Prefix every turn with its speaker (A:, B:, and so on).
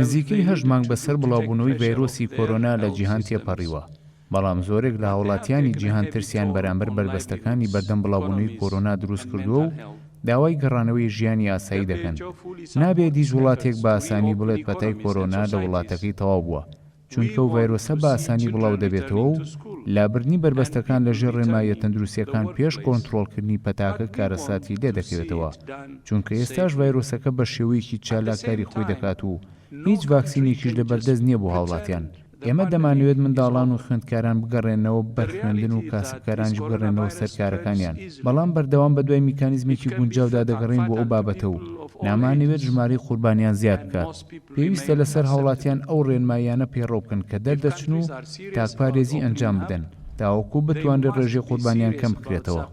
A: نزیکەی هەشت مانگ بەسەر بڵاوبوونەوەی ڤایرۆسی کۆرۆنا لە جیهان تێپەڕیوە، بەڵام زۆرێک لە هاوڵاتیانی جیهان ترسیان بەرامبەر بەربەستەکانی بەردەم بڵاوبوونەوەی کۆرۆنا دروستکردووە و داوای گەڕانەوەی ژیانی ئاسایی دەکەن. نابێت هیچ وڵاتێک بە ئاسانی بڵێت پەتای کۆرۆنا لە وڵاتەکەی تەواو بووە، چونکە ئەو ڤایرۆسە بە ئاسانی بڵاو دەبێتەوە و لابردنی بەربەستەکان لە ژێر ڕێنماییە تەندروستییەکان پێش کۆنترۆڵکردنی پەتاکە کارەساتی لێ دەکەوێتەوە، چونکە ئێستاش ڤایرۆسەکە بە شێوەیەکی چالاک کاری خۆی دەکات و هیچ ڤاکسینێکیش لەبەردەست نییە بۆ هاوڵاتیان. ئێمە دەمانەوێت منداڵان و خوێندکاران بگەڕێنەوە بەر خوێندن و کاسبکارانیش بگەڕێنەوە سەر کارەکانیان، بەڵام بەردەوام بەدوای میکانیزمێکی گونجاودا دەگەڕێین بۆ ئەو بابەتە و نامانەوێت ژمارەی قوربانیان زیاد بکات. پێویستە لەسەر هاوڵاتیان ئەو ڕێنماییانە پەیڕەو بکەن کە دەردەچن و تاکپارێزی ئەنجام بدەن تاوەکو بتوانرێت ڕێژەی قوربانیان کەم بکرێتەوە.